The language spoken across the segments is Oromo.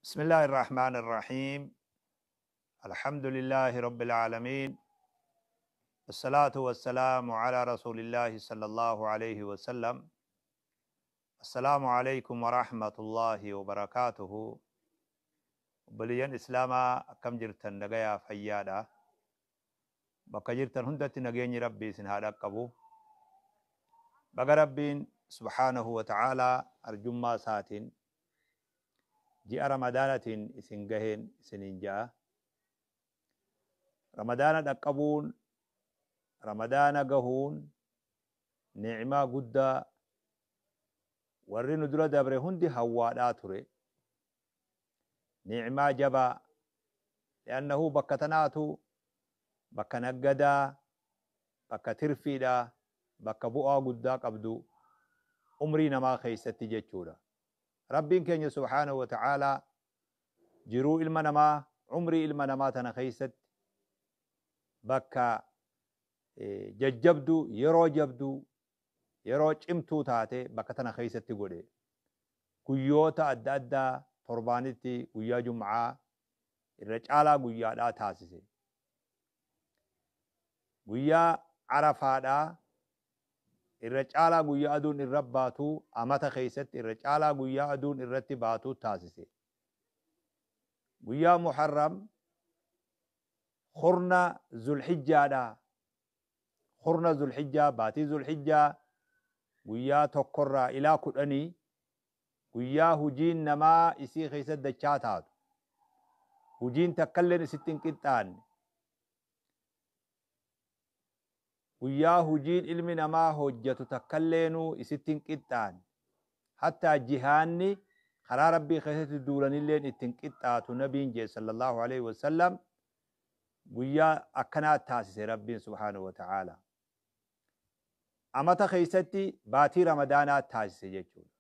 بسم الله الرحمن الرحيم. الحمد لله رب العالمين، الصلاة والسلام على رسول الله صلى الله عليه وسلم. السلام عليكم ورحمة الله وبركاته. Obboleeyyan Islaamaa, akkam jirtan? Nagayaa, fayyaadha? Bakka jirtan hundatti nageenyi Rabbii isin haa dhaqqabu. Baga Rabbiin subhaanahu wa ta'aalaa arjummaa isaatiin ji'a Ramadaanatiin isin gaheen isiniin ja'a. Ramadaana dhaqqabuun, Ramadaana gahuun ni'maa guddaa warri nu dura dabre hundi hawwaadhaa ture. Ni'maa jabaa, li'annahu bakka tanaatu bakka naggadaa, bakka tirfiidha, bakka bu'aa guddaa qabdu umrii namaa keessatti jechuudha. Rabbiin keenya subhaanahu wa ta'aalaa jiruu ilma namaa, umrii ilma namaa tana keessatti bakka jajjabduu, yeroo jabduu, yeroo cimtuu taate bakka tana keessatti godhe. Guyyoota adda addaa torbaanitti guyyaa Jum'aa irra caalaa guyyaadhaa taasise. Guyyaa Arafaadhaa irra caalaa guyyaa aduun irra baatu, amata keessatti irra caalaa guyyaa aduun irratti baatu taasise. Guyyaa Muharram, 10 Zulhijjaadhaa. 10 Zulhijjaa, baatii Zulhijjaa, guyyaa 1rraa ilaa 10 guyyaa hujiin namaa isii keessatti dachaa taatu. Hujiin takkalleen isitti hin qixxaanne. Guyyaa hujiin ilmi namaa hojjetu takkalleenuu isitti hin qixxaanne. Hattaa jihaanni karaa Rabbii keessatti duulanilleen ittiin qixxaatu nabiin jee sallallahu alaihi wasallam. Guyyaa akkanaa taasise Rabbiin subhaanahu wa ta'ala. Amata keessatti baatii Ramadaanaa taasise jechuudha.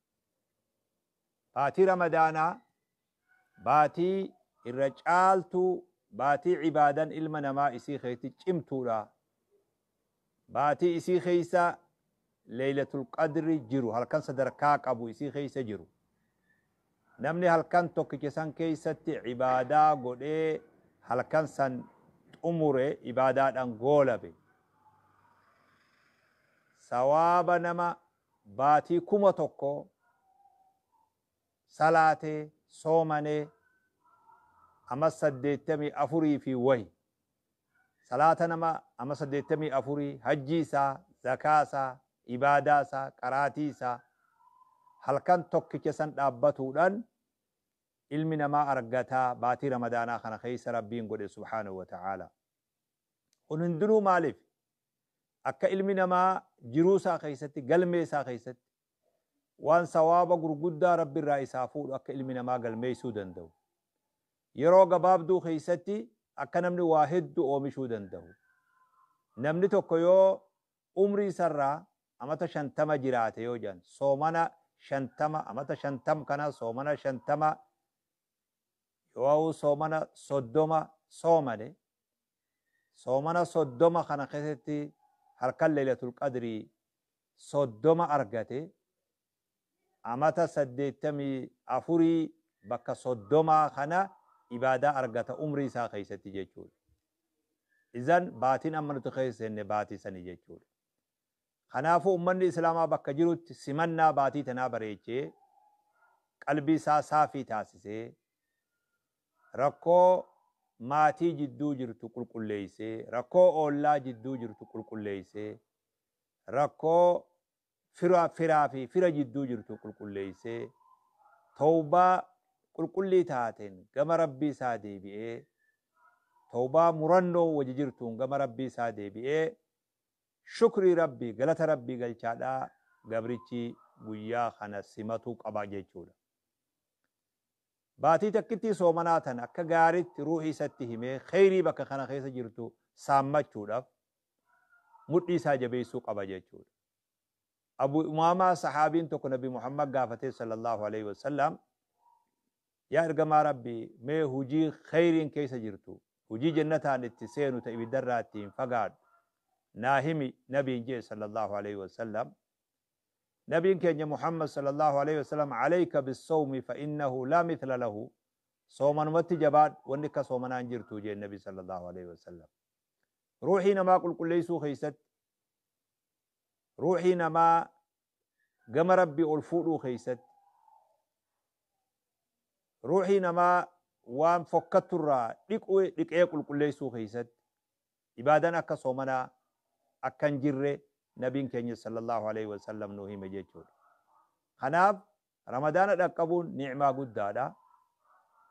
Baatii Ramadaanaa baatii irra caaltuu, baatii ibaadan ilma namaa isii keessatti cimtuudha. Baatii isii keessa Leeylatul Qadri jiru, halkan sadarkaa qabu isii keessa jiru. Namni halkan tokkicha san keessatti ibaadaa godhee halkan san xumure, ibaadaadhaan goolabe, sawaaba nama baatii 1000 salaatee soomanee ama 84 fi wahi salaata nama ama 84, hajjii isaa, zakaa isaa, ibaadaa isaa, qaraatii isaa halkan tokkicha san dhaabbatuudhaan ilmi namaa argataa baatii Ramadaanaa kana keessa Rabbiin godhe subhaanahu wa ta'ala. Kun hundinuu maaliif? Akka ilmi namaa jiruu isaa keessatti, galmee isaa keessatti waan sawaaba gurguddaa Rabbi irraa isaa fuudhu akka ilmi namaa galmeessuu danda'u. Yeroo gabaabduu keessatti akka namni waa hedduu oomishuu danda'u. Namni tokko yoo umrii isarraa amata 50 jiraate yoo jedhan, soomana 50, amata 50 kana soomana 50 yoo soomana 30 soomane, soomana 30 kana keessatti halkan Leelatul Qadrii 30 argate, amata 84 bakka 30 kana ibaadaa argata umrii isaa keessatti jechuudha. Izan baatiin amma nuti keessa seenne baatii sani jechuudha. Kanaafuu ummanni Islaamaa bakka jirutti simannaa baatii tanaa bareechee, qalbii isaa saafii taasisee, rakkoo maatii jidduu jirtu qulqulleessee, rakkoo oollaa jidduu jirtu qulqulleessee, rakkoo fira firaa fi fira jidduu jirtu qulqulleessee, tawbaa qulqullii taateen gama Rabbii isaa deebi'ee, tawbaa murannoo wajji jirtuun gama Rabbii isaa deebi'ee, shukrii Rabbii, galata Rabbii galchaadhaa gabrichi guyyaa kana simatuu qaba jechuudha. Baatii takkittii soomanaa tana akka gaariitti ruuhii isatti himee kheyrii bakka kana keessa jirtu saammachuudhaaf mudhii isaa jabeessuu qaba jechuudha. Abu Umaamaa sahaabiin tokko Nabi Muhammad gaafatee sallallahu alaihi wasallam, "Yaa ergamaa Rabbii, mee hujii kheyriin keessa jirtu, hujii jannataan itti seenu, ta ibiddarraa ittiin fagaadhu naa himi," nabiin jee sallallahu alaihi wasallam. Nabiin keenya Muhammad sallallahu alaihi wasallam, "Alayka bissawmi fa innahu laa mithla lahu." Soomanumatti jabaadhu, wanni akka soomanaa hin jirtu jeen Nabi sallallahu alaihi wasallam. Ruuhii namaa qulqulleessuu keessatti, ruuhii namaa gama Rabbii ol fuudhuu keessatti, ruuhii namaa waan fokkatturraa dhiquu dhiqee qulqulleessuu keessatti ibaadaan akka soomanaa akka hin jirre Nabiin keenya sallallahu alaihi wasallam nu hime jechuudha. Kanaaf Ramadaana dhaqqabuun ni'maa guddaadha.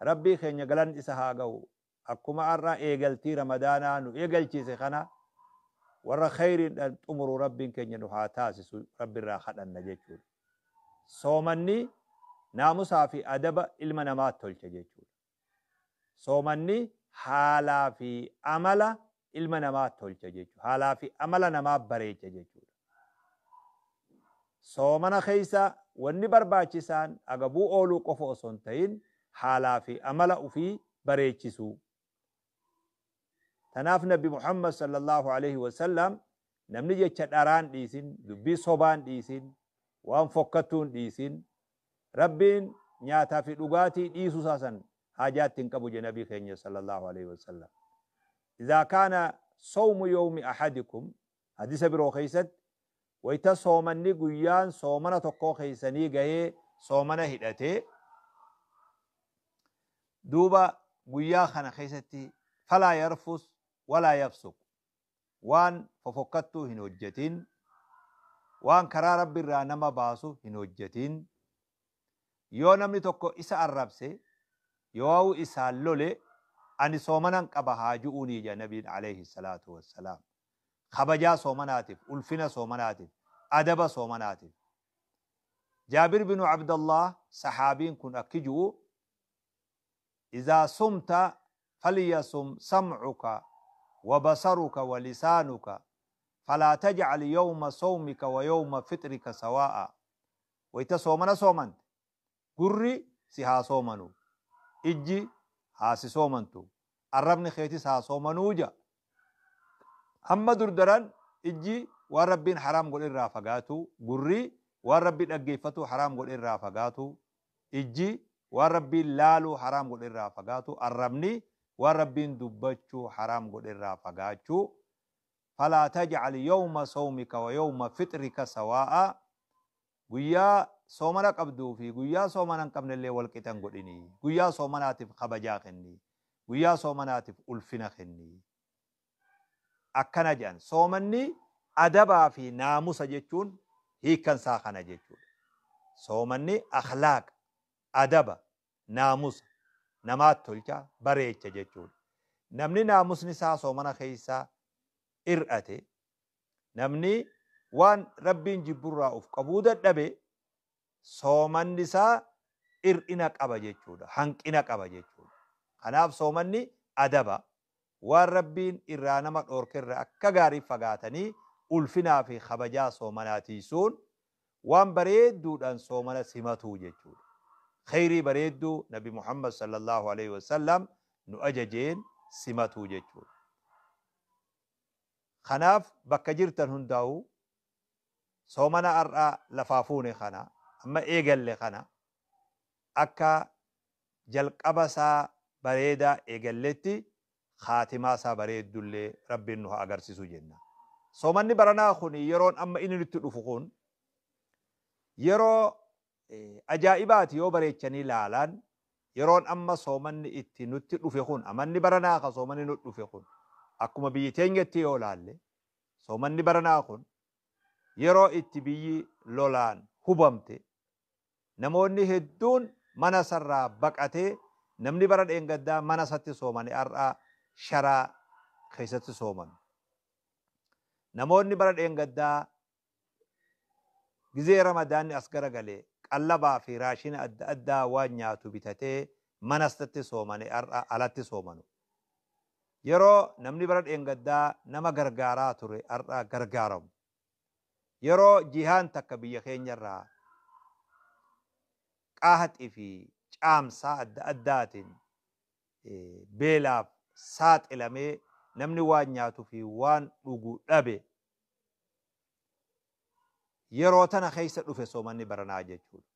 Rabbii keenya galanni isa haa ga'u. Akkuma har'a eegaltii Ramadaanaa nu eegalchiise kana warra khayriidhaan xumuru Rabbiin keenya nu haa taasisu, Rabbirraa kadhanna jechuudha. Soomanni naamusaa fi adaba ilma namaa tolcha jechuudha. Soomanni haalaa fi amala ilma namaa tolcha jechuudha. Haalaa fi amala namaa bareecha jechuudha. Soomana keessa wanni barbaachisaan agabuu ooluu qofa osoo hin ta'in haalaa fi amala ofii bareechisuu. Tanaaf Nabi Muhammad sallallahu alaihi wasallam namni jecha dharaan dhiisin, dubbii sobaan dhiisin, waan fokkattuun dhiisin, Rabbiin nyaataa fi dhugaatii dhiisuu isaa san haajaatti hin qabu je Nabii keenya sallallahu alaihi wasallam. Idhaa kaana sawmu yawmi ahadikum, hadisa biroo keessatti, wayta soomanni guyyaan soomana tokkoo keessanii gahee soomana hidhatee duuba guyyaa kana keessatti falaa yarfus walaa yafsuq, waan fofokkattuu hin hojjetin, waan karaa Rabbi irraa nama baasu hin hojjetin, yoo namni tokko isa arrabse yoo isaan lole ani soomanan qaba haa ju'uunii jedha Nabiin alayhi salaatu wassalaam. Kabajaa soomanaatiif, ulfina soomanaatiif, adaba soomanaatiif. Jaabir binu Abdallah sahaabiin kun akki ju'u, Izaa sumta falyasum sam'uka wa basaruka wa lisaanuka falaa taj'al yawma sawmika wa yawma fitrika sawaa'a. Wayta soomana soomante gurri si haa soomanu, ijji haa si soomantu, arrabni keetis haa soomanuu ja. Hamma durdaran ijji waan Rabbiin haraam godhe irraa fagaatu, gurri waan Rabbi dhaggeeffatu haraam godhe irraa fagaatu, ijji waan Rabbiin laaluu haraam godhe irraa fagaatu, arrabni waan Rabbiin dubbachuu haraam godhe irraa fagaachuu. Falaa taj'al yawma sawmika wa yawma fitrika sawaa'a, guyyaa soomana qabduu fi guyyaa soomana hin qabne illee wal qixa hin godhini. Guyyaa soomanaatiif kabajaa kenni, guyyaa soomanaatiif ulfina kenni. Akkana jedhan. Soomanni adabaa fi naamusa jechuun hiikkansaa kana jechuudha. Soomanni akhlaaq, adaba, naamusa namaat tolcha, bareecha jechuudha. Namni naamusni isaa soomana keessa hir'ate, namni waan Rabbiin jibburraa of qabuu dadhabe, soomanni isaa hir'ina qaba jechuudha, hanqina qaba jechuudha. Kanaaf soomanni adaba, waan Rabbiin irraa nama dhoorkerra akka gaarii fagaatanii ulfinaa fi kabajaa soomanaa tiisuun waan bareedduudhaan soomana simatuu jechuudha. Khayrii bareedduu Nabi Muhammad sallallahu alaihi wasallam nu ajajeen simatuu jechuudha. Kanaaf bakka jirtan hundaa'u soomana har'a lafaa fuune kana, amma eegalle kana, akka jalqaba isaa bareedaa eegalletti khaatimaa isaa bareeddullee Rabbiin nu haa agarsiisu jenna. Soomanni baranaa kun yeroon amma inni nutti dhufu kun yeroo ajaa'ibaati yoo bareechanii laalan. Yeroon amma soomanni itti nutti dhufe kun, amanni baranaa ka soomanni nutti dhufe kun, akkuma biyyi teenyatti yoo laalle, soomanni baranaa kun yeroo itti biyyi lolaan hubamte, namoonni hedduun mana sarraa baqatee, namni bara dheengaddaa mana isatti soomane har'a sharaa keessatti sooman. Namoonni bara dheengaddaa gizee Ramadaanni as garagalee qallabaa fi raashina adda addaa waan nyaatu bitatee mana isatti soomane har'a alatti soomanu. Yeroo namni bara dheengaddaa nama gargaaraa ture har'a gargaaramu. Yeroo jihaan takka biyya keenyarraa qaaxii fi caamsaa adda addaatiin beelaaf saaxilamee namni waan nyaatuu fi waan dhugu dhabe, yeroo tana keessa dhufe soomanni baranaa jechuudha.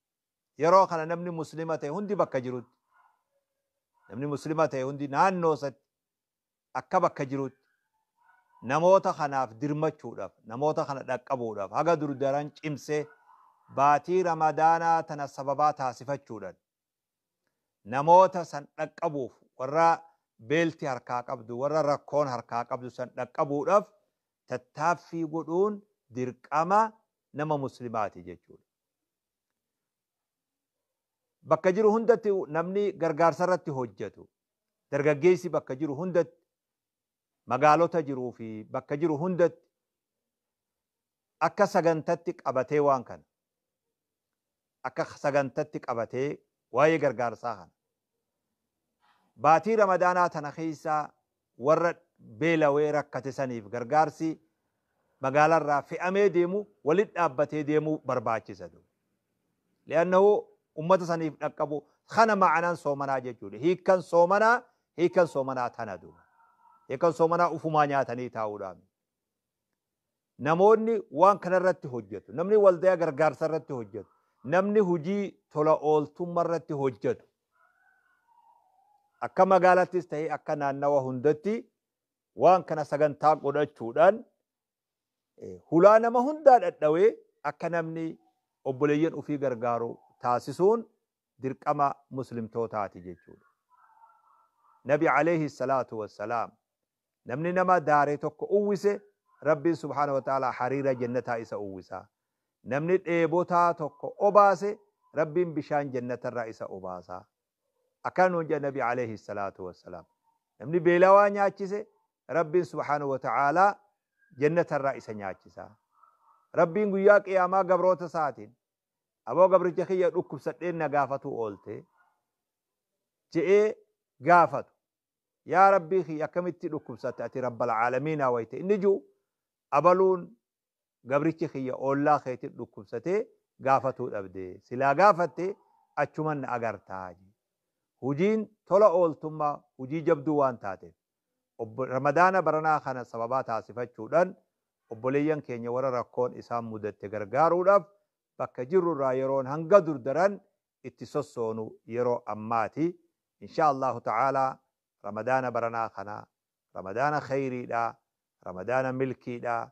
Yeroo kana namni muslima ta'e hundi bakka jirutti Namni Muslima ta'e hundi naannoo isatti akka bakka jirutti namoota kanaaf dirmachuudhaaf, namoota kana dhaqqabuudhaaf haga dur daran cimsee baatii Ramadaanaa tana sababaa taasifachuudhaan namoota san dhaqqabuuf, warra beelti harkaa qabdu, warra rakkoon harkaa qabdu san dhaqqabuudhaaf tattaaffii godhuun dirqama nama Muslimaati jechuudha. Bakka jiru hundatti namni gargaarsa irratti hojjetu, dargaggeessi bakka jiru hundatti, magaalota jiruu fi bakka jiru hundatti akka sagantatti qabatee waan kana, akka sagantatti qabatee waa'ee gargaarsaa kana baatii Ramadaanaa tana keessa warra beelawee rakkate saniif gargaarsi magaalarraa fe'amee deemu walitti dhaabbatee deemuu barbaachisa. Li'annahu ummata saniif dhaqqabu kana ma'anaan soomanaa jechuudha. Hiikkan soomanaa, hiikkan soomanaa tana duuba. Hiikkan soomanaa ufumaa nyaatanii taa'uudhaan. Namoonni waan kanarratti hojjetu, namni waldayaa gargaarsa irratti hojjetu, namni hojii tola ooltummaa irratti hojjetu, akka magaalattis ta'ee akka naannawa hundatti waan kana sagantaa godhachuudhaan hulaa nama hundaa dhadhawee akka namni obboleeyyan ofii gargaaru taasisuun dirqama Muslimtootaati jechuudha. Nabi alayhi salaatu wassalaam namni nama daaree tokko uwwise Rabbiin subhaanahu wa ta'ala hariira jannataa isa uwwisa. Namni dheebotaa tokko obaase Rabbiin bishaan jannatarraa isa obaasa. Akkana nuun jedha Nabi alayhi salaatu wassalaam. Namni beelawaa nyaachise Rabbiin subhaanahu wa ta'ala jannatarraa isa nyaachisa. Rabbiin guyyaa qiyaamaa gabroota isaatiin aboo gabricha kiyya dhukkubsadheen na gaafatu oolte je'ee gaafatu. Yaa Rabbii kiyya akkamitti dhukkubsatte ati Rabbal aalamiinaa wayte inni ji'u abaluun gabrichi kiyya oollaa keetiin dhukkubsatee gaafatuu dhabde. Silaa gaafatte achuman na agartaa. Hujiin tola ooltummaa hujii jabduu waan taateef Ramadaana baranaa kana sababaa taasifachuudhaan obboleeyyan keenya warra rakkoon isaan mudatte gargaaruudhaaf bakka jirrurraa yeroon hanga durdaran itti sossoonu yeroo ammaati. Insha Allahu ta'ala Ramadaana baranaa kana Ramadaana khayriidha, Ramadaana milkiidha,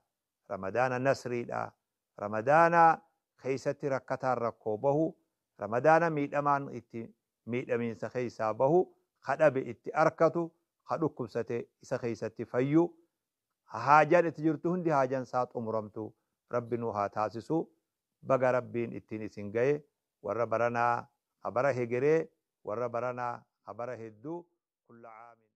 Ramadaana nasriidha, Ramadaana keessatti rakkataan rakkoo bahu, Ramadaana miidhamaan itti miidhamiinsa keessaa bahu, kadhabe itti arkatu, ka dhukkubsate isa keessatti fayyu, haajaan itti jirtu hundi haajaan isaa xumuramtu Rabbi nu haa taasisu. Baga Rabbiin ittiin isin gahe warra baranaa habara hegeree, warra baranaa habara hedduu, kulla aamin.